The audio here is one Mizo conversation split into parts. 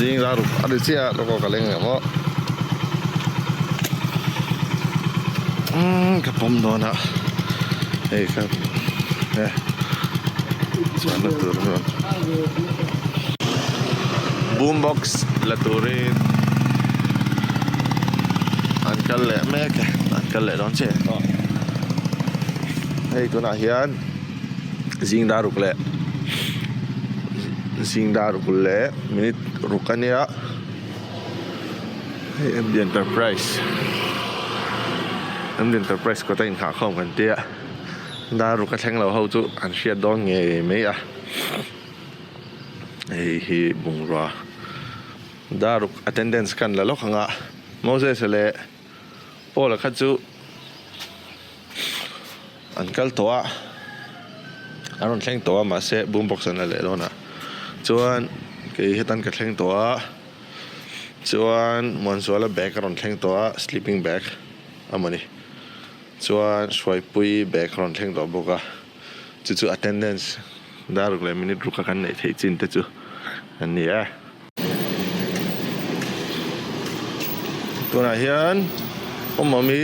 Zing la ruk a ni chiah a lawk aw ka leng leh maw. Umm ka pawm dawn a hei ka e chuanna tur chuan boom box la turin an kal leh mek e an kal leh dawn chiah tawh hei tunah hian zing dar ruk leh zing dar ruk leh minute ruk a nia. Hei MD Enterprise MD Enterprise kawt a inghah khawm kan tia dar ruk a thleng lo ho chu an hriat dawn ngei mai a hei hi bungrua dar ruk attendance kan la lawk ang a Moses leh Paul-a kha chu an kal tawh a an rawn thleng tawh a mahse boom box an la leh dawn a chuan kei hetan ka thleng tawh a chuan Muanzuala bag a rawn thleng tawh a sleeping bag a mawni chuan Hruaipui bag a rawn thleng tawh bawk a chu chu attendance dar ruk leh minute ruk a kan neih theih chin te chu an ni e. Tunah hian awm hi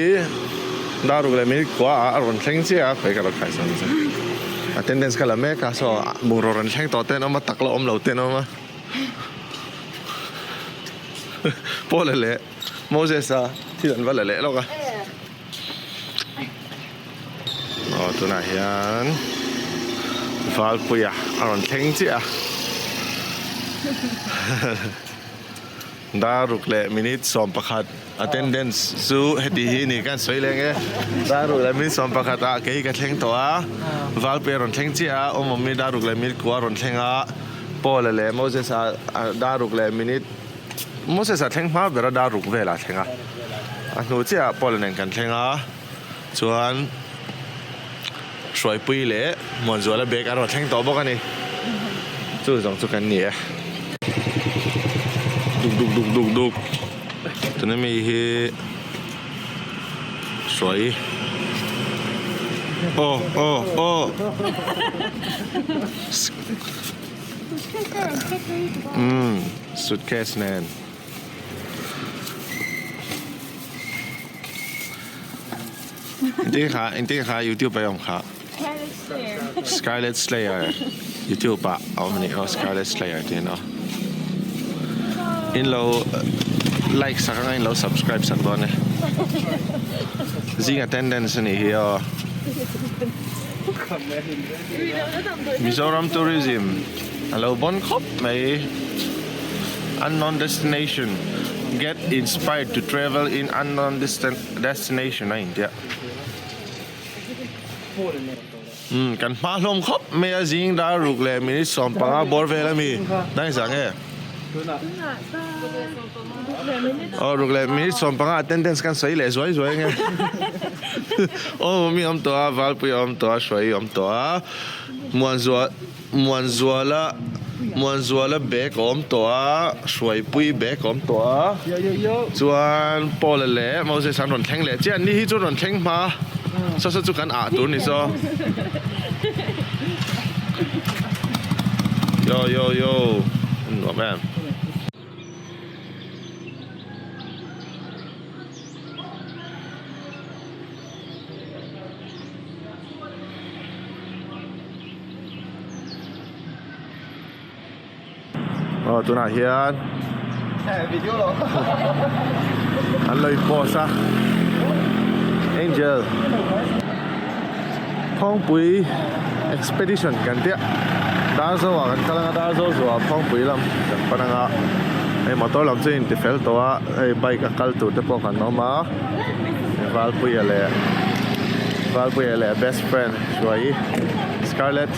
dar ruk leh minute kua ah a rawn thleng chiah a khawi ka lo khai sawn nasa attendance ka la mek a saw bungraw rawn thleng tawh te an awm a tak la awm lo te an awm a Paula leh Moses a thil an va la leh lawk a aw tunah hian Valpuia a rawn thleng chiah a dar ruk leh minute 11 attendance chu heti hi ni kan sawi leng e dar ruk leh minute 11 ah kei ka thleng tawh a Valpuia a rawn thleng chiah a awm awm hi dar ruk leh minute kua a rawn thleng a Paula leh Moses a dar ruk leh minute Moses a thleng hma ber a dar ruk velah a thleng a, a hnu chiahah Paula nen kan thleng a, chuan Hruaipui leh Muanzuala bag a rawn thleng tawh bawk a ni, chu zawng chu kan ni e. Duk duk duk duk duk tuna mi hi Hruai aw aw aw. Umm suitcase nen. Engtin kha engtin kha youtube a awm kha. Scarlet Slayer youtube ah a awm anih aw Scarlet Slayer tiin aw. In lo like sak anga in lo subscribe sak dawn e. Zing attendance anih hi aw. Mizoram tourism a lo bawn khawp mai unknown destination get inspired to travel in unknown destination a intia umm kan hma hlawm khawp mai a zing dar ruk leh minute 15 bawr vel ami dai zah nge. Aw ruk leh minute 15 attendance kan sawi leh zuai zuai ange. Aw mi awm tawh a, Valpui a awm tawh a, Hruai awm tawh a, Muanzua Muanzuala Muanzuala bag a awm tawh a, Hruaipui bag a awm tawh a, chuan Paula leh Moses an rawn thleng leh chiah, ni hi chu rawn thleng hma saw saw chu kan ah tur ni saw. Yo yo yo nuam em. Aw tunah hian an lo in post a Angel Phawngpui expedition kan tia Darzo ah kan kal anga Darzo zuah Phawngpui lam kan pan anga hei motor lam chu a inti fel tawh a hei bike a kal tur te pawh kan awm a Valpuia leh Valpuia leh best friend Hruaii Scarlett.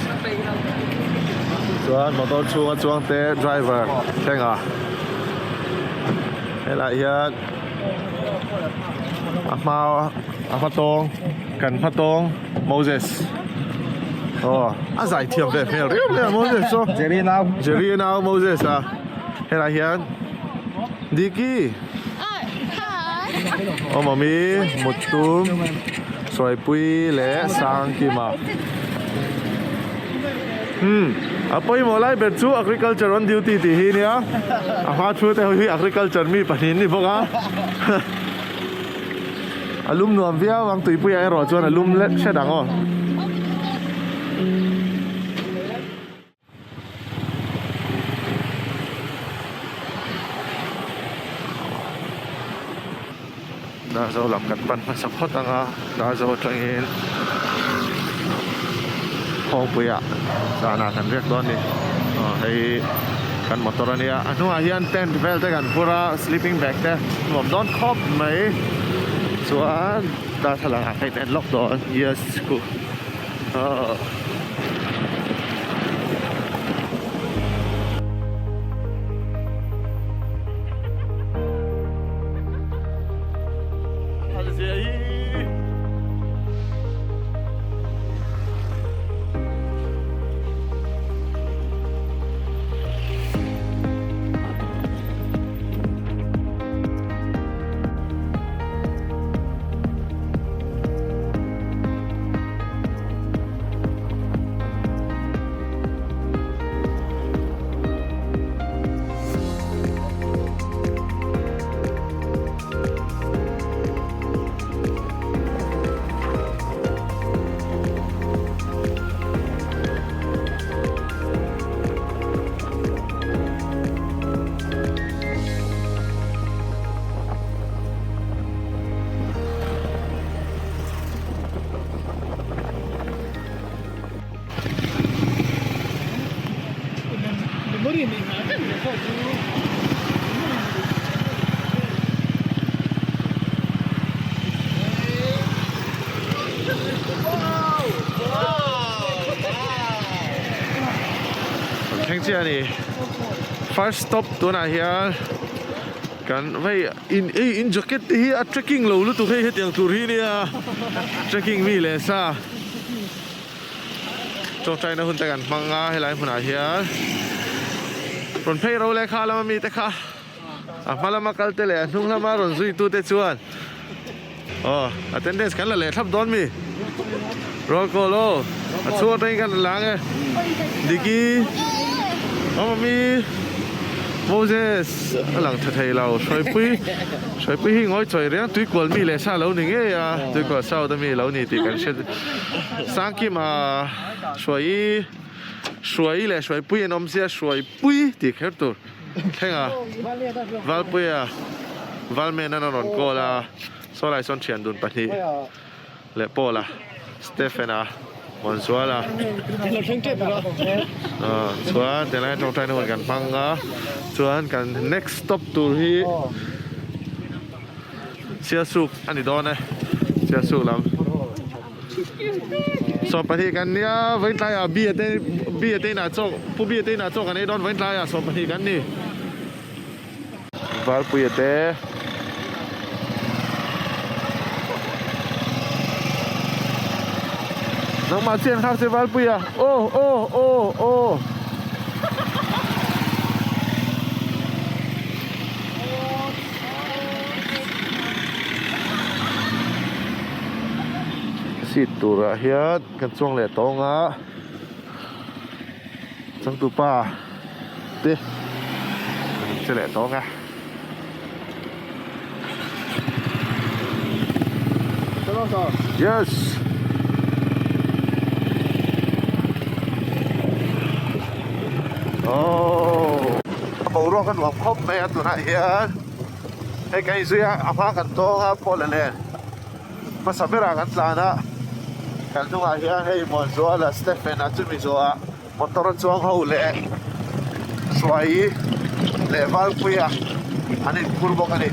Chuan motor chhunga chuang te driver thleng a helaiah hian a hma a hma tawng kan hma tawng Moses aw a zai thiam ve hmel riau mai a Moses chu Jerry nau Jerry nau Moses a helaiah hian Diki aw mami muttum Sawipuii leh Sangkima. Umm a pawimawh lai ber chu agriculture on duty tih hi nia a hma thu te ho hi agriculture mi pahnih an ni bawk a a lum nuam viau ang tuipuiah erawh chuan a lum let hret ang aw. Darzo lam kan pan hmasa phawt ang a, Darzo atangin Khawngpuiah zanah kan riak dawn a ni. Aw hei kan motor a nia, a hnungah hian tent vel te kan phur a, sleeping bag te nuam dawn khawp mai. Chuan darthlalang ah kha in en lawk dawn, yes khu aw. Thleng chiah a ni first stop tunah hian kan hei in ei in jacket te hi a trekking lo lutuk hei hetiang tur hi nia trekking mi leh sa. Tawngtaina hun te kan hmang a helai hmunah hian rawn phei ro leh kha lama mite kha a hma lama kal te leh a hnung lama rawn zui tu te chuan aw attendance kan la leh thlap dawn mi roll call aw a chhung atangin kan la ang e Diki awm ami Moses a lang tha thei lo Hruaipui Hruaipui hi ngawi chawi riang tuikual mi leh sa lo ni ngei a tuikual south ami lo ni tih kan hre Sangkima Hruaii Hruaii leh Hruaipui an awm sia Hruaipui tih kher tur thleng a Valpuia Valmen an rawn call a Sawlai sawn thian dun pahnih leh Paula Stephen-a Muanzuala chuan tilai tawngtaina hun kan hmang a chuan kan next stop tur hi Sialsuk a ni dawn e Sialsuk lam 20 kan nia vawiin tlaiah bia te bia te inah chaw pu bia te inah chaw kan ei dawn vawiin tlaiah 20 kan ni Valpuia te Nangmah chian nghak che Valpuia aw aw aw aw. Seat turah hian kan chuang leh tawng a changtupa te an che leh tawng a. Yes. Oh. Boruak a nuam khawp mai a tunah hian hei kan inzui a a hma kan tawng a pawh la nen hmasa berah kan tlan a kan hnungah hian hei Muanzuala Stephen a chumi zawhah motor a chuang ho leh Hruaii leh Valpuia an inphur bawk a ni.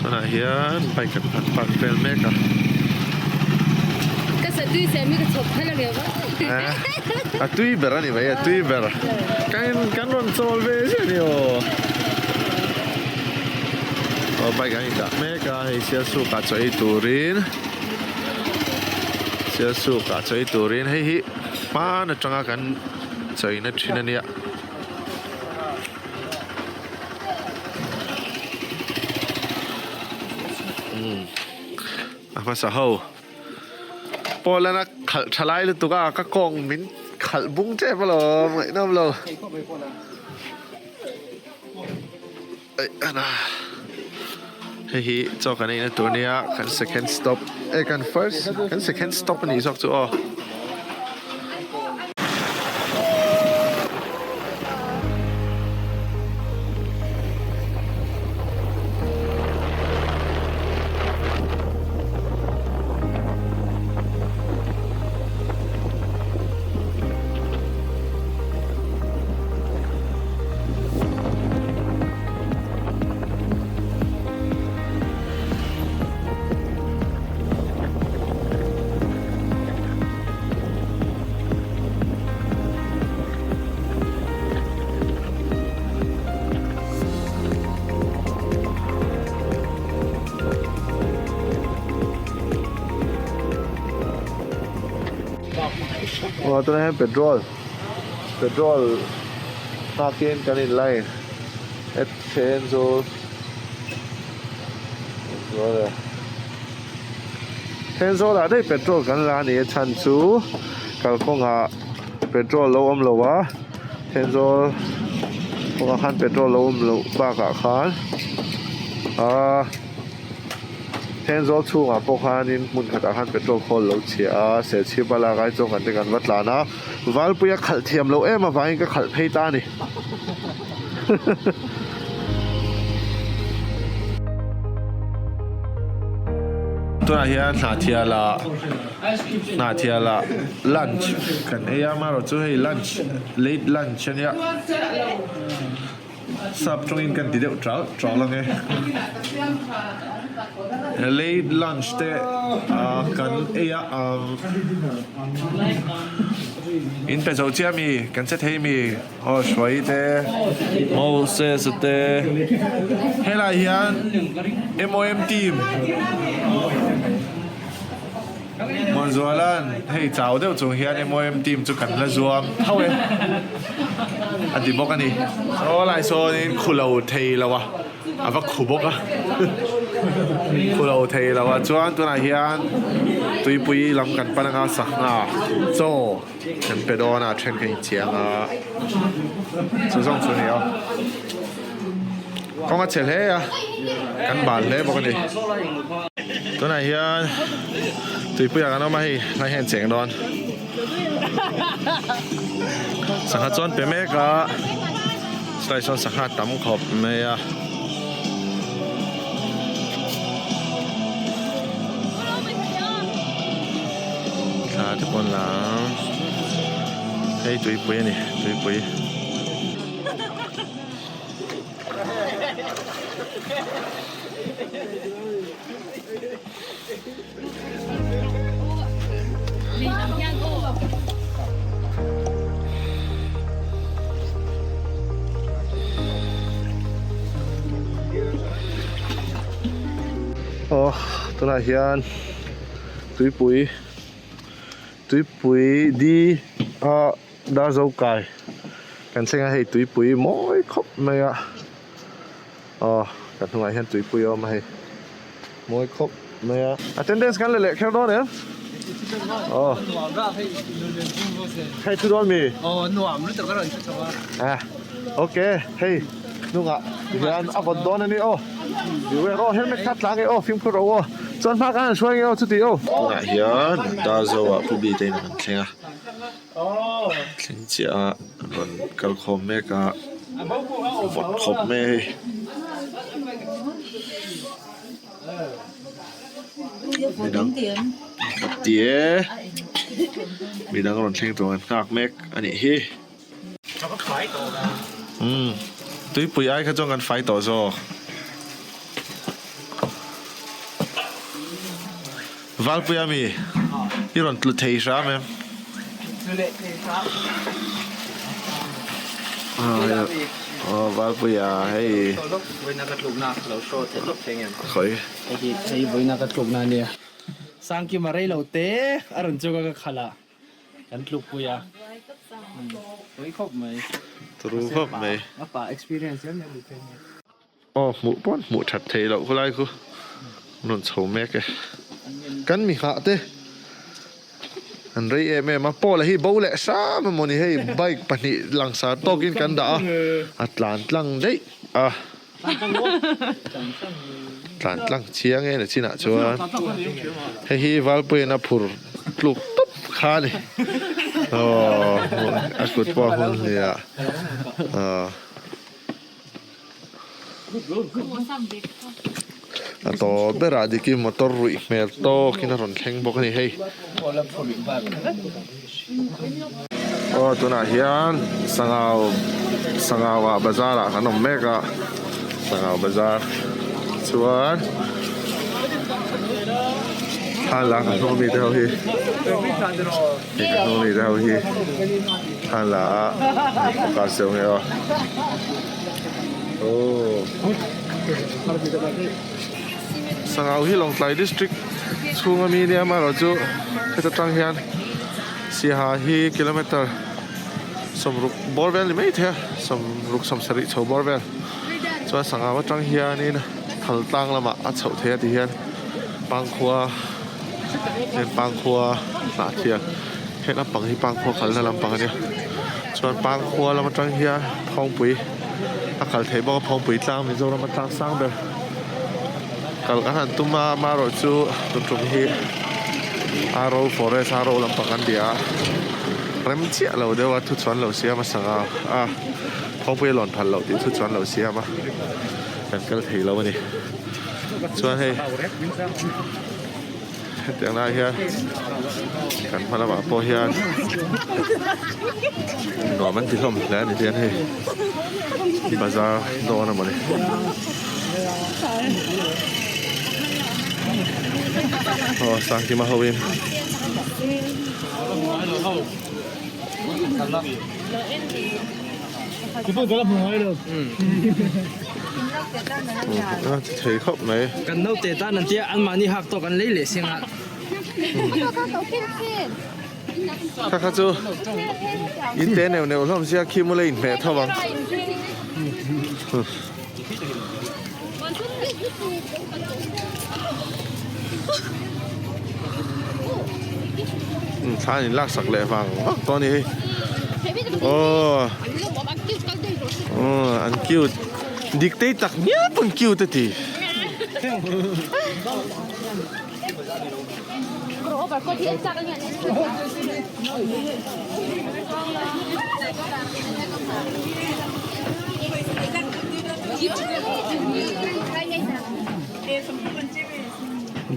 Tunah hian bike an park vel mek a. Ka satui siam hi ka chhawp phal ang em A tui ber a ni mai a tui ber. Kan kan rawn chawl ve zia ni aw. Aw bike an indah mek a hei Sialsuk ah chaw ei turin Sialsuk ah chaw ei turin hei hi hman atanga kan chaw eina thin a nia. A hmasa ho. Paul-an a khalh tha lai lutuk a, ka kawng min khalh bung tep alawm ngaihnawm lo. Hei hi chaw kan eina tur ania kan second stop eh kan first kan second stop anih zawk chu aw. Aw tunah hian petrol petrol nghakin kan in line at Thenzawl Thenzawl ah daih petrol kan la a ni a chhan chu kalkawngah petrol lo awm lo a Thenzawl kawngah khan petrol lo awm loh bakah khan ahh Thenzawl chhungah pawh khanin hmun khatah khan petrol khawl lo chhia a Serchhip a lak ai chuan kan te kan va tlan a Valpuia khalh thiam loh em avangin ka khalh phei ta a ni. Tunah hian Hnahthiala Hnahthiala lunch kan ei a amaherawh chu hei lunch late lunch a nia sap tawngin kan ti deuh ṭal ṭal ang e late lunch te ah kan ei a in pe zo chiah mi kan che thei mi. Aw hruai te Moses a te helai hian MOM team Muanzuala'n hei chau deuh chung hian MOM team chu kan la zuam tho e a ti bawk a ni saw lai sawnin khu lo thei lo a a va khu bawk a khu lo thei lo a chuan tunah hian tuipui lam kan pan anga sangha chaw. Kan pe dawn a then ka inchiang a chu zawng chu a ni a kawng a chhe hle a kan bal hle bawk a ni tunah hian tuipui ah kan awm a hei hlai hian cheng dawn sangha chuan pe mek a chulai chuan sangha tam khawp mai a. Thla te pawn la ang hei tuipui a ni tuipui. Aw tunah hian tuipui tuipui di a darzo kai kan thleng a hei tuipui mawi khawp mai a aw kan hnungah hian tuipui a awm a hei mawi khawp mai a attendance kan la leh kher dawn em aw hei thu dawn mi ah ok hei hnungah hian a vawt dawn a ni aw beware aw helmet kha tlang e aw fimkhur rawh u aw chuan hma khan an hruai nge aw chuti aw tunah hian Darzo ah Pu Bite in an thleng a thleng chiah a rawn kal khawm mek a vawt khawp mai a hei. Midang ti e midang rawn thleng tur an nghak mek a nih hi. Umm tuipui ai kha chuan kan fai tawh zawk. Valpuia mi i rawn tlu thei hram em? Tlu leh thei hram. Aw Valpuia hei. Vawiina ka tlukna lo show theih lawk thei ngem? Khawi. Hei hi vawiina ka tlukna ania. Sangkima rei lo te a rawn chuk a ka khalh a. Kan tluk pui a. Pui khawp mai. Turu khawp mai. A pa experience em em thei nia. Aw hmuh pawn hmuh that thei loh khulai khu rawn chho mek e. Kan mi nghah te. An rei em em a, Paul-a hi bo leh hram a mawni hei bike pahnih langsar tawkin kan dah a, a tlan tlang daih a. Tlan tlang chiang e na chinah chuan hei hi Valpuiin a phur tluk tawp kha a ni. Aw a kut pawh a hun hliah a. A tawp berah Diki motor ruih hmel tawkin a rawn thleng bawk a ni hei. Aw tunah hian sangau sangau ah bazar ah kan awm mek a sangau bazar chuan thla kan hnung ami te ho hi hei kan hnung ami te ho hi thla an la a focus deuh nge aw aw sangau hi Lawngtlai district chhung ami nia amaherawhchu heta tang hian Siaha hi kilometer sawmruk bawr vel ni mai thei a, sawmruk sawmsarih chho bawr vel chuan sangau atang hianin thal tlang lamah a chhoh thei a ti hian Pangkhua heng Pangkhua hnah thial heng lampang hi Pangkhua kalna lampang a nia chuan Pangkhua lam atang hian Phawngpui a kal theih bawk a Phawngpui tlang Mizoram a tlang sang ber. Kal kan han tum a amaherawh chu tun tum hi Arrow forest Arrow lampang an bia a rem chiah lo deuh a thu chuan lo siam a sangha a khawngpui a lawn phal loh tih thu chuan lo siam a kan kal thei lo a ni chuan hei hetiang lai hian kan hma lamah pawh hian nuam an ti hlawm hle a ni hian hei bazar dawn a mawni. Aw Sangkima ho in. A ti thei khawp mai. Kan naute tan an tia anmahni hak tawk an lei leh seng a. Kha kha chu in te neuh neuh hlawm sia khi mula inhmeh tho ang. Thla an inlak sak leh vang vak tawh a ni hei. Aw an cute dik tei tak ngial pawn cute a ti.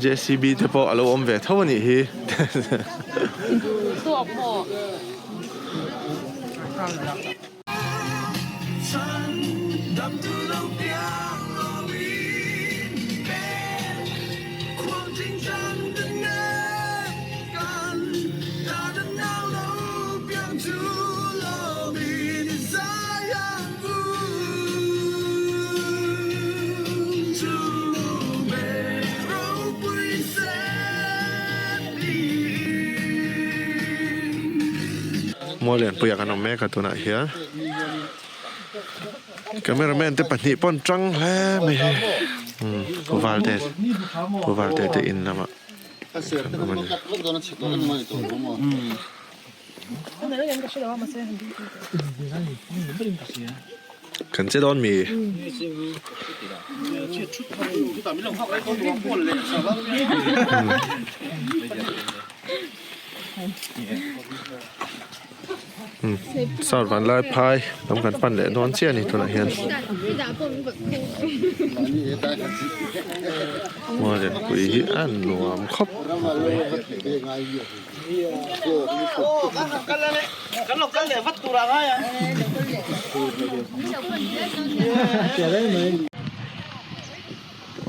JCB te pawh a lo awm ve tho a nih hi. Muallianpuia kan awm mek a tunah hian camera man te pahnih pawh an tang hle mai hei umm Pu Valte Pu Valte te in lamah kan awm a ni. Kan che dawn mi? Sir Vanlai phai lam kan pan leh dawn chiah a ni tunah hian. Muallianpui hi a nuam khawp mai.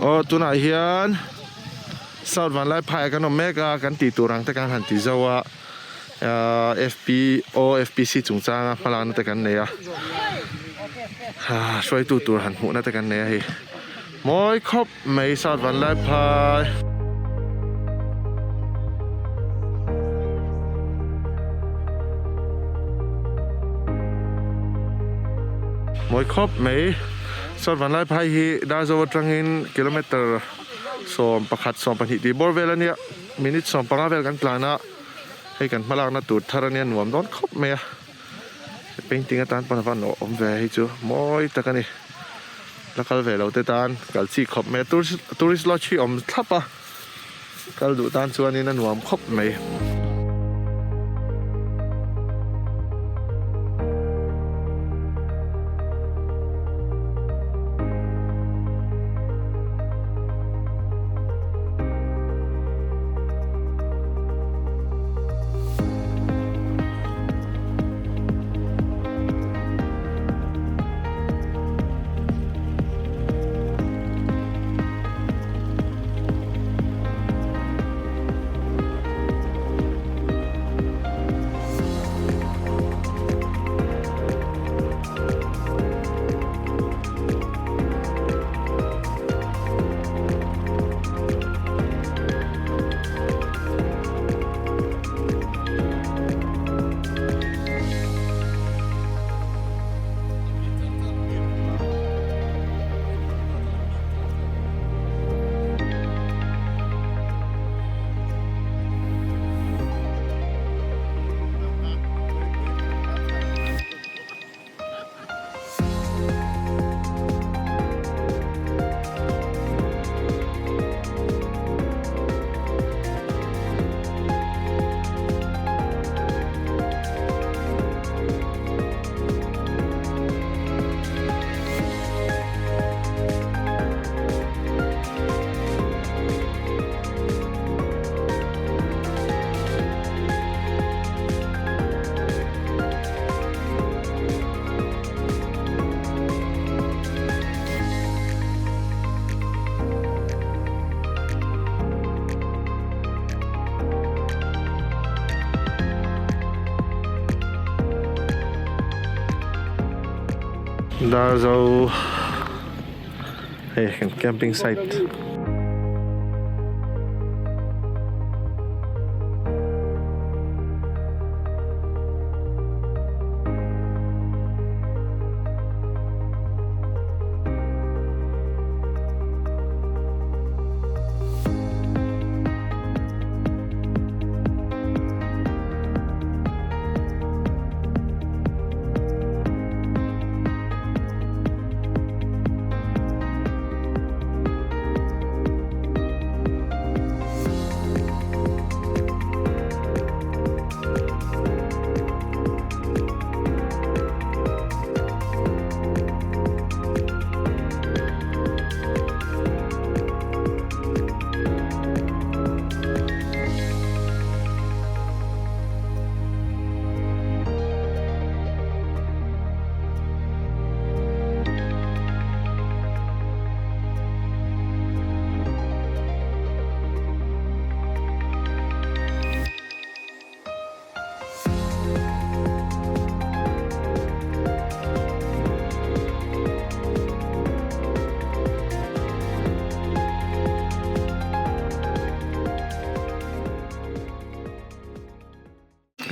Aw tunah hian South Vanlaiphai ah kan awm mek a kan tih tur ang te kan han ti zo a ahh F_P_O F_P_C chungchanga hmalakna te kan nei a hruaitu tur han hmuhna te kan nei a hei mawi khawp mai South Vanlaiphai. Mawi khawp mai South Vanlaiphai hi Darzo atangin kilometer 11 12 tih bawr vel a nia minute 15 vel kan tlan a. Hei kan hmalakna tur thar ania nuam dawn khawp mai a. Painting atan pawn a va nawh awm ve hei chu mawi tak a ni. La kal ve lo te tan kal chi khawp mai a tourist tourist lodge hi awm thlap a kal duh tan chuanin a nuam khawp mai. Darzo hei kan camping site.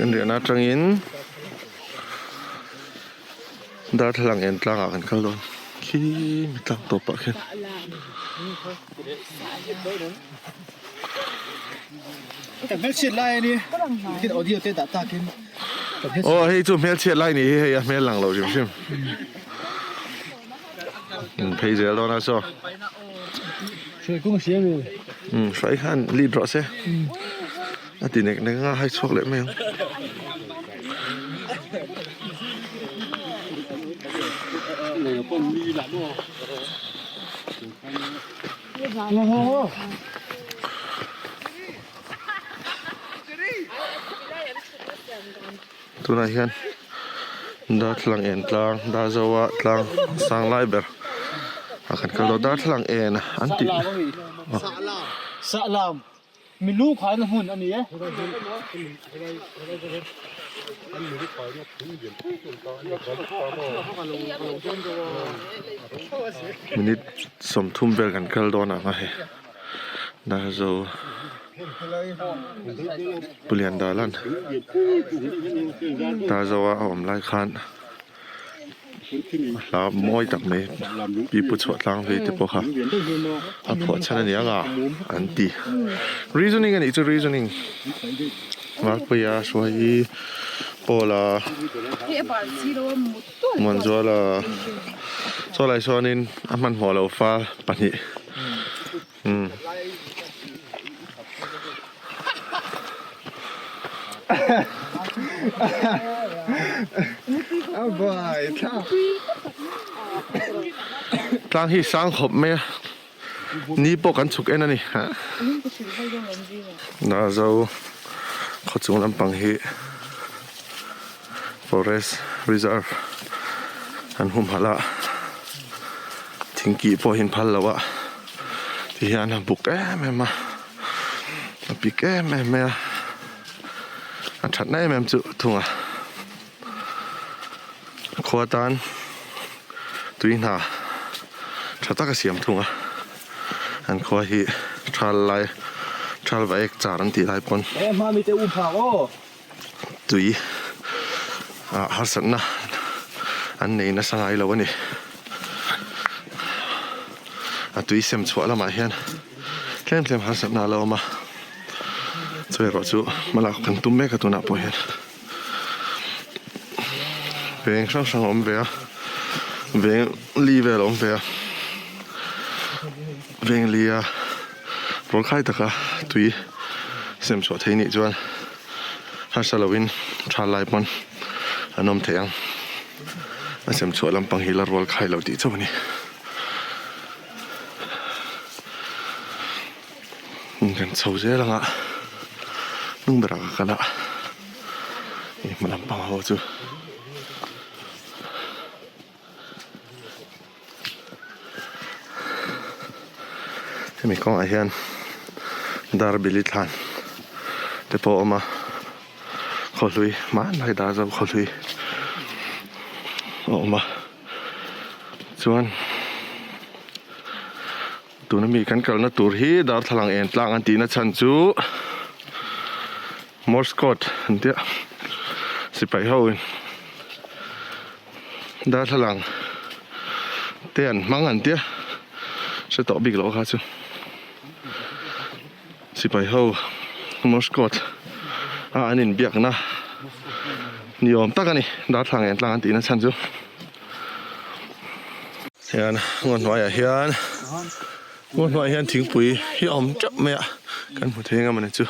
Kan riahna atangin darthlalang en tlangah kan kal dawn khi mi tlang tawpah khian. Aw hei chu hmelchhiat lai ni hi hei a hmel lang lo hrim hrim. Phei zel dawn a saw. Hruai khan lead rawh se. A ti nek nek anga hai chhuak leh mai ang. Tunah hian darthlalang en tlang Darzoa tlang sang lai ber a kan kal dawn darthlalang en an tih Milu khaina hmun a ni e. Minute 30 vel kan kal dawn ang a hei Darzo Pu Liandalan Darzo a awm lai khan Hla mawi tak mai pipu chhuah tlang hlui te pawh kha a phuah chhan a ni ang a an ti reasoning a nih chu reasoning. Valpuia Hruaii Paula Muanzuala saw lai sawnin a hmanhmawh lo fa pahnih umm. Tlang hi sang khawp mai a ni pawh kan chhuk en a ni Darzo khaw chung lampang hi forest reserve an humhalh a thingkih pawh hi an phal lo a ti hian a buk em em a a pik em em mai a a thatna em em chu thung a khua tan tui hna tha tak a siam thung a an khua hi thal lai thal va ek char an tih lai pawn tui ah harsatna an nei nasa ngai lo a ni a tui sem chhuah lamah hian tlem tlem harsatna a lo awm a chu erawh chu hmalak kan tum mek a tunah pawh hian. Veng hrang hrang a awm ve a veng li vel a awm ve a veng li a rawl khai taka tui sem chhuah theih nih chuan harsa lovin tha lai pawn an awm thei ang a sem chhuah lampang hi la rual khai lo tih chauh a ni. Kan chho zel ang a hnung berah ka kal a ih hma lampang ho chu hemi kawngah hian dar bili thlan te pawh a awm a khawhlui hmanlai dar zo khawhlui a awm a chuan. Tuna mi kan kalna tur hi darthlalang en tlang an tihna chhan chu Morse code an tia sipai ho in darthlalang te an hmang an tia hre tawh bik loh kha chu sipai ho Morse code a an inbiakna ni awm tak a ni darthlalang en tlang an tihna chhan chu. Hian ngaw hnuaiah hian ngaw hnuaiah hian thingpui hi a awm teuh mai a kan hmu thei ang a mawni chu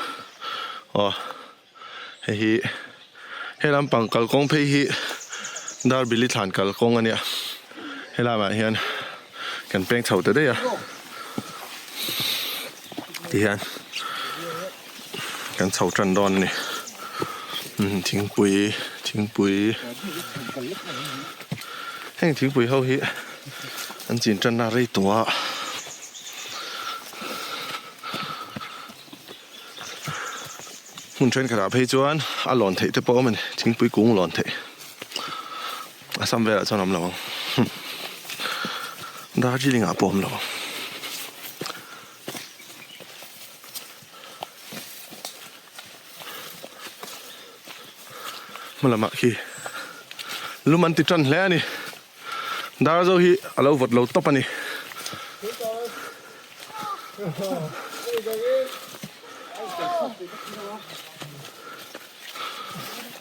aw hei hi he lampang kalkawng phei hi Darbili thlan kalkawng a nia he lamah hian kan peng chho ta daih a tihian kan chho tan dawn a ni thingpui thingpui heng thingpui ho hi an chin tanna rei tawh a hmun thenkhatah phei chuan a lawn theih te pawh a awm a ni thingpui kung lawn theih a sam velah chuan a awm lo ang Darjeeling ah pawh a awm lo ang. Hma lamah khi lum an ti tan hle a ni Darzo hi a lo vawt lo tawp a ni.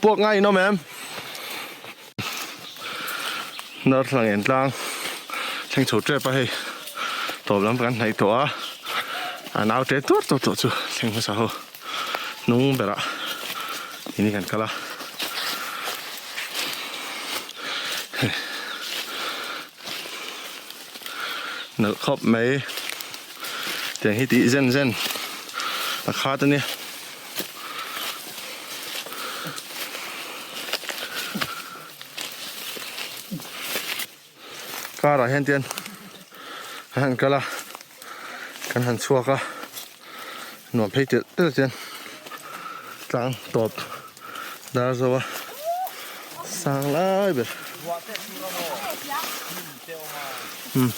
Puak ngai in awm em? Darthlalang en tlang thleng chho tep a hei tawp lam kan hnaih tawh a a nau te tuar tuar tawh chu thleng hmasa ho hnung berah in kan kal a nalh khawp mai tiang hi tih zen zen a khat a nia. Car ah hian tian an han kal a kan han chhuak a nuam phei telh telh chuan tlang tawp dar zo a sang lai ber umm.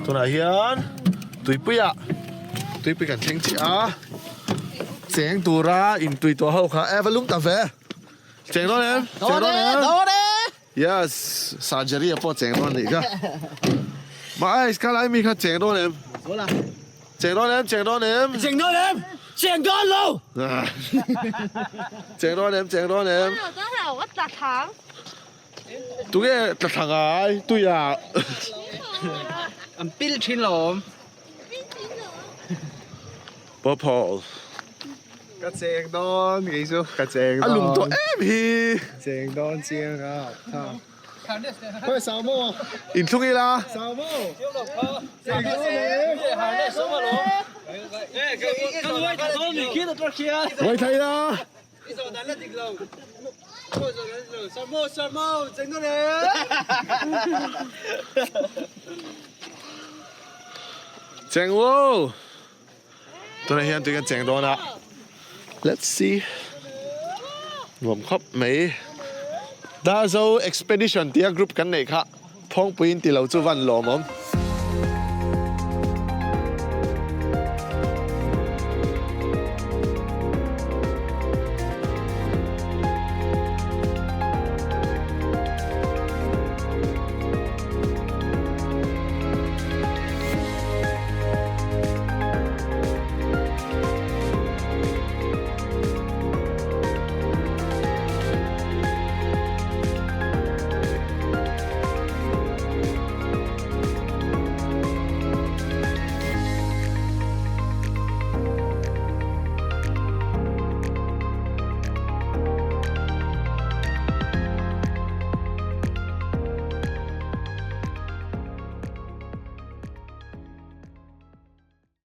Tunah hian tuipuiah tuipui kan thleng chiah a, cheng tura intui tawh ho kha e va lum ta ve, cheng dawn em? Cheng dawn em? Yes, surgery a pawh cheng dawn anih kha. Mah ai, kha lai mi kha cheng dawn em? Cheng dawn em? Cheng dawn em? Cheng dawn em? Cheng dawn lo! Cheng dawn em? Cheng dawn em? Tunge tla thla ngai tuiah? An pil thin lo. Purple. Ka cheng dawn kei chu ka cheng dawn. A lum tawh em hi. Cheng dawn chiang a tha. Khawi sau maw? Inthlung ila. Sau maw? Cheng dawn em? Uai thei ila. Cheng wo. Tunah hian tui kan cheng dawn a, let's see nuam khawp mai. Darzo Expedition tia group kan neih kha Phawngpuiin ti lo chu van lawmawm.